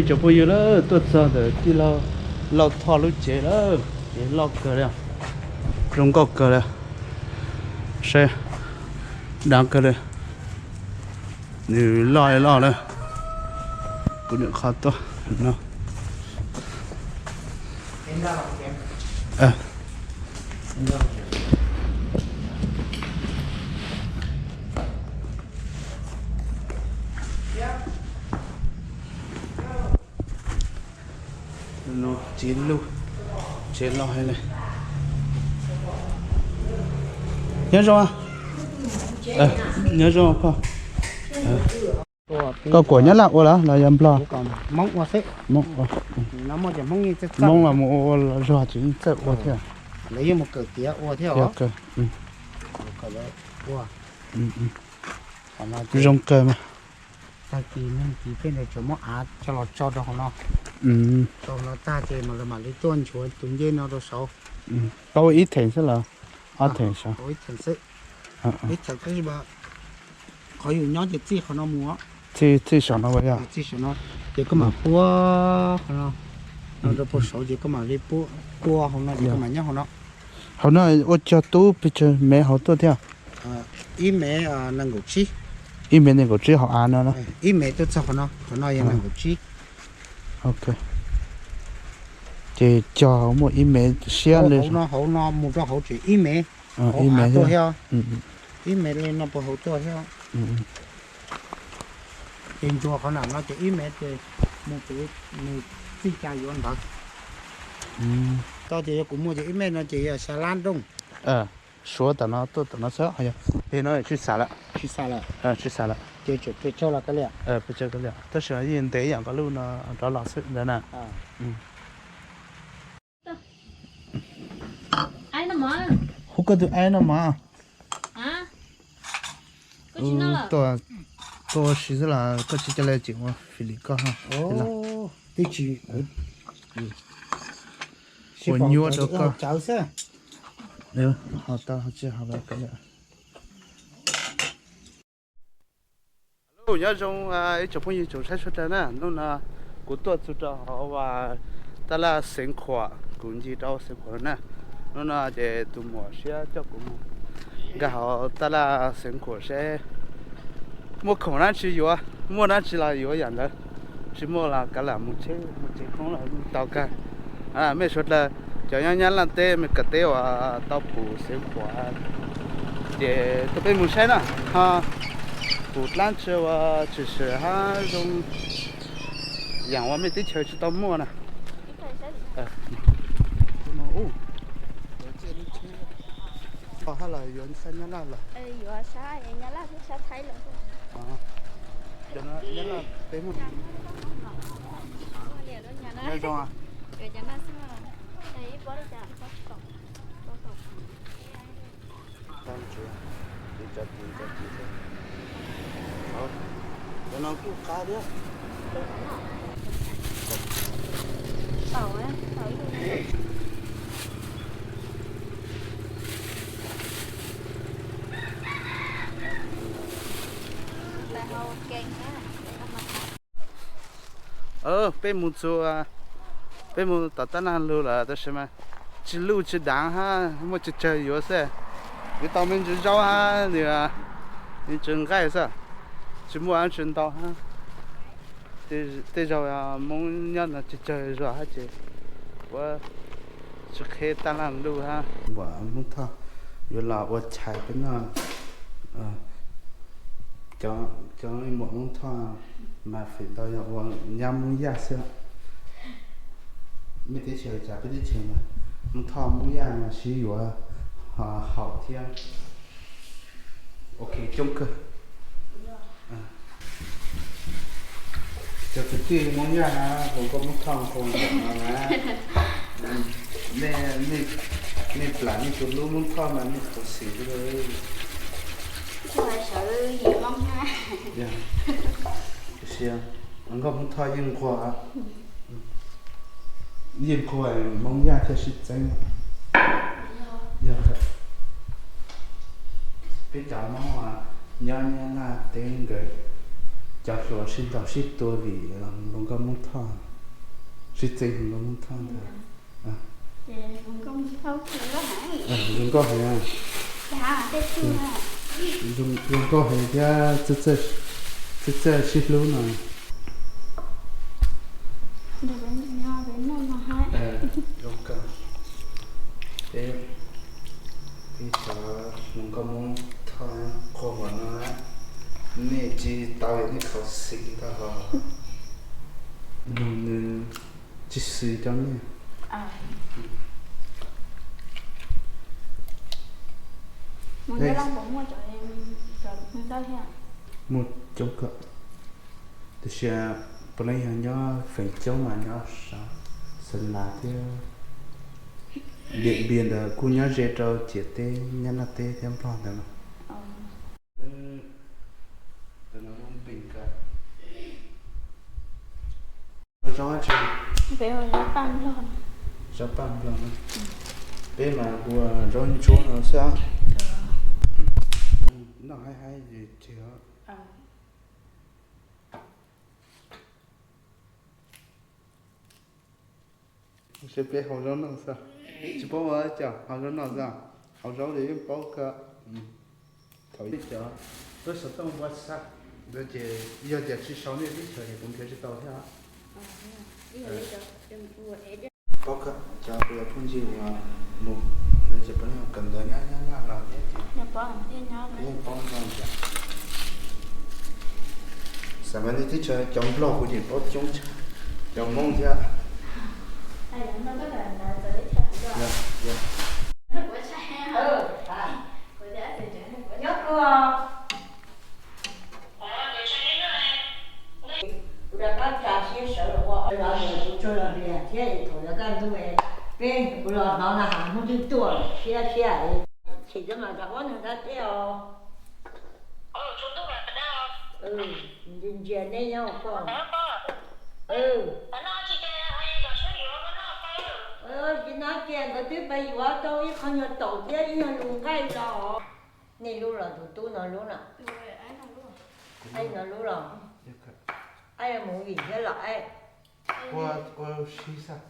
Cov phooj ywg lawm, tuaj txog ntawm tij laug Lauj Thoj lub tsev lawm, tsev loj kawg li, zoo nkauj kawg li, saib dav kawg li, nws loj loj lawm, kuv nyuam qhuav tuaj no. Tsev loj heev li. Nyob zoo, nyob zoo pog. Koj kuam Nyab Laj ua los los yog Nplog? Hmoob ua xwb. Hmoob ua. Hmoob los mus ua los zog ces yeej txawj ua thiab. Lawv yeej mus kawm tiav ua thiab os. Zoo kawg mas. Tag kis neeg kis peb ntawd tsuas muab av coj los tso rau hauv no. Tso hauv no tag ces mas lawv mam li tuaj nchuav tus ncej no rau saud. Tau ib theem xwb los ob theem saud? Ib theem xwb. Ib theem, qhov yus nyob ces txij qhov no mus. Txij, txij saum no yog? Txij saum no ces koj mam puab qhov no, no rau puag saud ces koj mam li puab, puab hauv no ces koj mam nyob hauv no. Hauv no ua cog tub pes tsawg mev hauv tuaj thiab? Ib mev nees nkaum tsib. Ib mev nees nkaum tsib hauv av no na. Ib mev tuaj txog qhov no, qhov no yog nees nkaum tsib. Ok. Ces cog muaj ib mev siab li. Hauv no, hauv no mus rau hauv tsev ib mev. Ib mev tuaj thiab. Ib mev li no puag hauv tuaj thiab. Ces ntsuas qhov nram no ces ib mev ces mus pem nws txij cas yuav ntawd. Tau ces yog kuv muaj ces ib mev no ces yog xya lab nrooj. Suav tom no tuaj tom no xwb, yog pem no tsis xav lawm. Tsis xav lawm. Tsis xav lawm. Ces tseem pes tsawg los kav liam. Pes tsawg kav liam, tab sis yeej ntev yam nkaus lub no rov los xwb ntawd na. Hu koj tus aib no mas. Tuaj, tuaj ua si xwb los koj tsis coj li tseem ua fim li koj ha. Twb tsis ua nyuaj rau koj. Ho tau ho tsis ho lawm. Nyob zoo ib tsoom phooj ywg tsoom saib sawv daws na, hnub no kuv tuaj txug rau hauv tab laj Xeev Khuam, kuv ncig rau Xeev Khuam na. Hnub no ces tus muam siab coj kuv mus nkag hauv tab laj Xeev Khuam seb muaj khoom dab tsi yuav, muaj dab tsi los yuav yam ntawd, tsis muaj los kav liam mus tsheb mus tsev khoob los tau kawg. Mej sawv daws cov nyob Nyab Laj teb Meskas teb uas tau pum Xeev Khuam ces tuaj peb mus saib na, ho pum dlaab tsi ua tshwm sim hab zoo yaam uas mej teb chaws tsis tau muaj na. Hab los yuav saib Nyab Laj lawm. Nyab Laj peb muaj. Nyob zoo. Cov no kuj qab thiab. Peb mus txug, peb mus tom tab laj lug lawm tab sis mas tsis luj tsis daav hab muaj tsawg tsawg yuav xwb. Yuav tau me ntsis zaub hab nws, nws tsis nqaij xwb, tsis muaj dab tsi ntau hab. Tej zaug Moob nyob no tsawg tsawg zog hab ces ua tsis qheb tab laj lug hab. Muam Moob Thoj yuav los ua chais peb noj. Cov muam Moob Thoj mas feem ntau yog ua nyab Moob Yaj xwb. Mej teb chaws cas peb teb chaws mas Moob Thoj Moob Yaj mas sib yuav haum thiab. Ok, coob kawg. Cov kwv tij Moob Yaj na, hluas nkauj Moob Thoj nqus ntawm no na. Nej plam nej tus hlub Moob Thoj mas nej khuv xim li. Nkauj Moob Thoj yeej nquag, yeej nquag Moob Yaj thiaj sib txeeb. Yog peb cov Moob nyob Nyab Laj teb nkawd Cov hluas sib ntaus sib tua vim hluas nkauj Hmoob Thoj, sib txeeb hluas nkauj Hmoob Thoj ntag. Zoo nkauj heev, zoo nkauj heev thiab txawj txawj sib hlub no. Zoo kawg. Peb, peb cov hluas nkauj Hmoob Thoj qhua npaum no, nej tsis tau nej khaus xim ntag hos. Nws tsis xwm rau nej. Muaj coob kawg, tiam sis puav leej yog nyob feem coob mas nyob Xeev Las thiab Điện Biên ntawd, kuj nyob ze rau ciam teb Nyab Laj teb thiab Nplog ntawd mas. Zaub, zaub paj Nplog, peb mas hu zaub ntsuab no xwb. Noj haib haib tsis Seb peb hau zaub noj xwb, tsis paub ua cas hau zaub noj xwb, hau zaub li yeej paub kawg. Thaum ib cov lub xov tooj WhatsApp ntawd ces yog tias tsis sau nej teb chaws ces kuv nrhiav tsis tau thiab. Paub kawg cov kuv cov phooj ywg uas mus ntawd ces puav leej kawm ntawv Nyab Laj los thiab ces yeej paub no thiab. Xam mas nej teb chaws cov Nplog kuv ces paub coob tshaj cov Hmoob thiab. Kuv rov qab tsa siab sawv los ua los mus kuv tsuag los hlias thiab thaum yuav kaj ntug peb kuv los hnov na has hnub twg tuaj siab siab chim cov mas rov qab nug dab thiab os. Ntsia ntsia neb nyob koj. Tsis hnov kiag nkawd twb pais yuav tau ib qho nyuag taum thiab ib nyuag lus nqaij los. Nej lub los tus tub no lub na? Aib no lub los? Aib mus vim thiab los aib? Ua si xwb.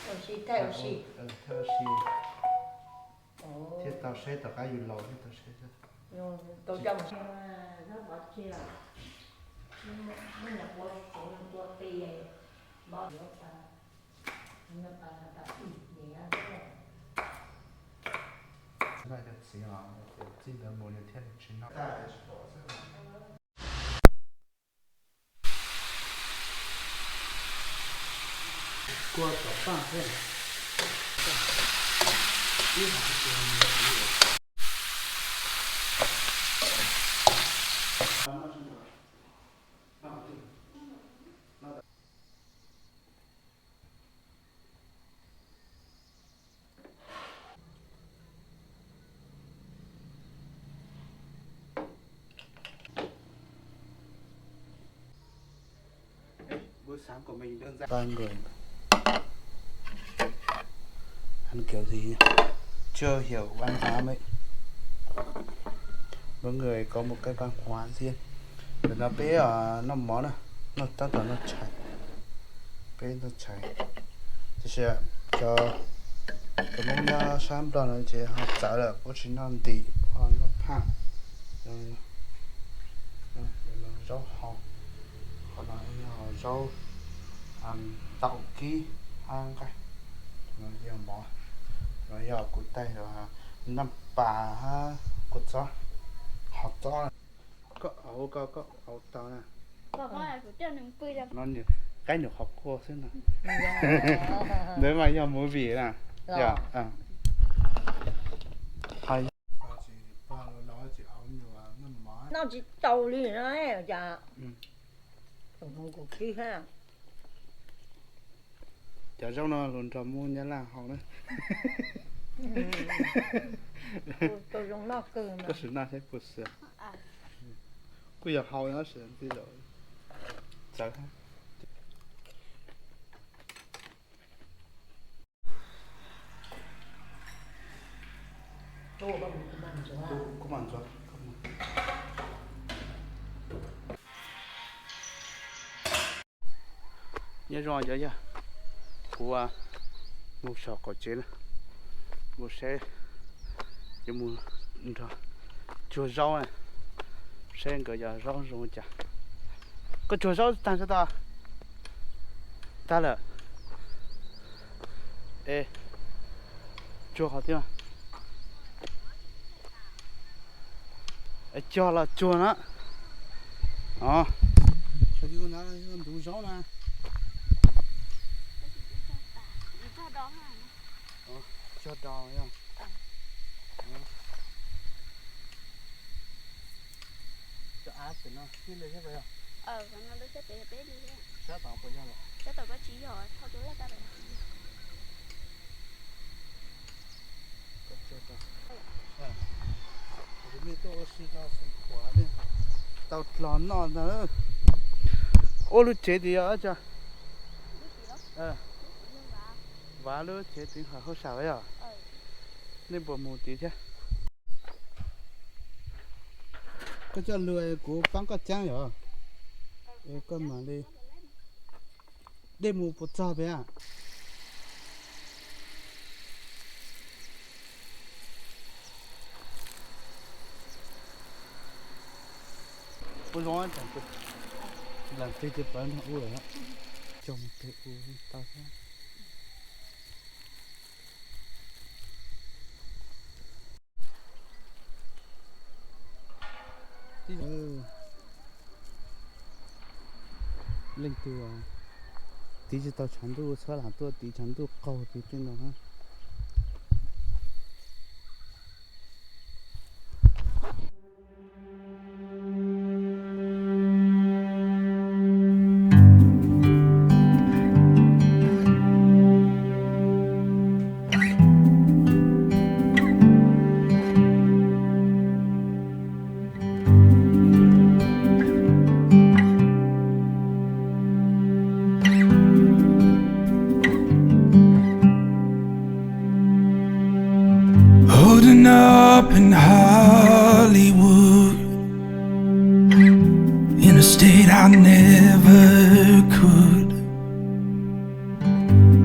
Ua si thaij ua si. Thaij ua si thiab tau saib tom qab yus laus thiab tau saib xwb. Tau coj mus. Txiv ntawd mus nws thiaj tsis noj. Kua tom paj thiab. Ba người ăn kiểu gì nhỉ? Chưa hiểu văn hóa mấy. Mỗi người có một cái văn hóa riêng. Ntawm no peb noj mov na, noj tab tom noj tshais. Peb noj tshais. Tiam sis cov, cov Hmoob nyob sab Nplog no ces ho txawv lawm, puab tsis noj ntim, puab ho noj phaj. Zaub hau, qhov no yog zaub taum kib hab nqaij. No yog mov, no yog kuv taig naj pas hab kua txob, qhov txob. Koj auv, koj, koj auv tau na. No nws qaib nws qhov kua xwb no. Ntawd mas yog movie na. Yog. Noj tsis tau li no cas. Kuv khib hab. Cov zaub no luag nrog muab Nyab Laj haus na. Koj sim noj saib puas xwm. Kuj yog haus no sim txawv. Kuv mam ntxuav. Kuv mam ntxuav. Kuv mam ntxuav. Nyob zoo cov yawg, kuv mus saum qaum tsev na, mus saib, yuav mus nrog tsuag zaub, saib nkawd cov zaub zoo cas. Koj tsuag zaub tag sab tod? Tag lawm. Es tsuag qhov twg? Cog los tsuag na. Ntug zaub na. Cog do. Cov av pem no tij li thiab puas yog? Sab tom puas yog lawm? Mej tuaj ua si rau Xeev Khuam ne, tau dlog noj ntag. Ua lub tsev tias yog tso, Vav lub tsev tseem hauv hauj sam yog, nej puas mus tid thiab? Koj coj lus kuv paab koj caab yog, es koj mam li dej mus puas txog pem a? Ua zoo, leej twg ces pawv nrog ua lawm, coj mus pem ua tau thiab. Leej twg tiv tsis tau tshav ntuj txhob lam tuaj tiv tshav ntuj qaug tiv tej no. Holding up in Hollywood, in a state I never could.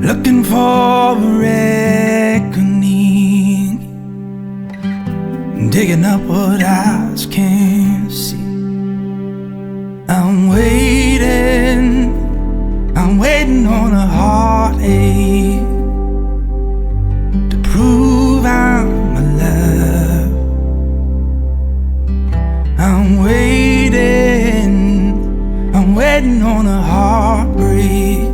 Looking for a reckoning, digging up what eyes can't see. I'm waiting, I'm waiting on a heartache to prove I'm alive. I'm waiting, I'm waiting on a heartbreak